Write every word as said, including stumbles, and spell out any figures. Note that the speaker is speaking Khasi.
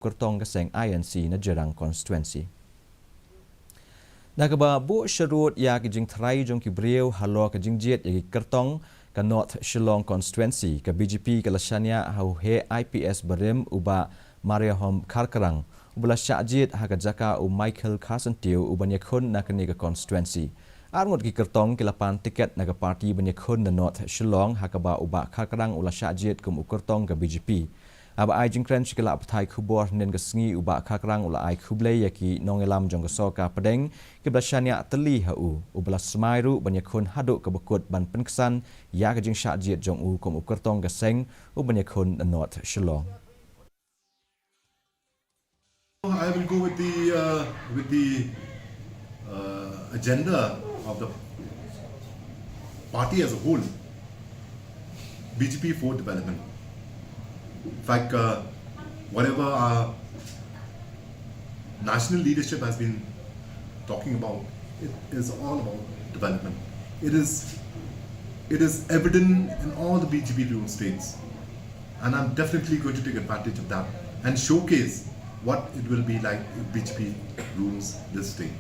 kyrtong ka seng I N C na Jirang constituency. Na kaba buh sharud ïa ki jingtharai jong ki briew halor ka jingjied ïa ki kyrtong ka North Shillong constituency, ka B J P ka la shaniah ha u heh I P S barim u Bah Mariahom Kharkrang, uba la shah jied ha ka jaka u Michael Kharsyntiew uban ïakhun na kane ka constituency. Arngut ki kyrtong ki la pan tiket na ka party ban ïakhun na North Shillong, ha kaba u Bah Kharkrang u la shah jied kum u kyrtong ka B J P. Haba ai jingkren sha ki lad pathai khubor hynnin ka sngi, u Bah Kharkrang u la ai khublei ïa ki nongïalam jong ka sorkar pdeng kiba la shaniah tylli ha u, uba la smai ruh ban ïakhun haduh kaba kut ban pynksan ïa ka jingshah jied jong u kum u kyrtong ka seng uban ïakhun na North Shillong. I will go with the, uh, with the, uh, agenda of the party as a whole. B J P for development. In fact, uh, whatever our national leadership has been talking about, it is all about development. It is, it is evident in all the B J P ruled states. And I'm definitely going to take advantage of that and showcase what it will be like if B J P rules this state.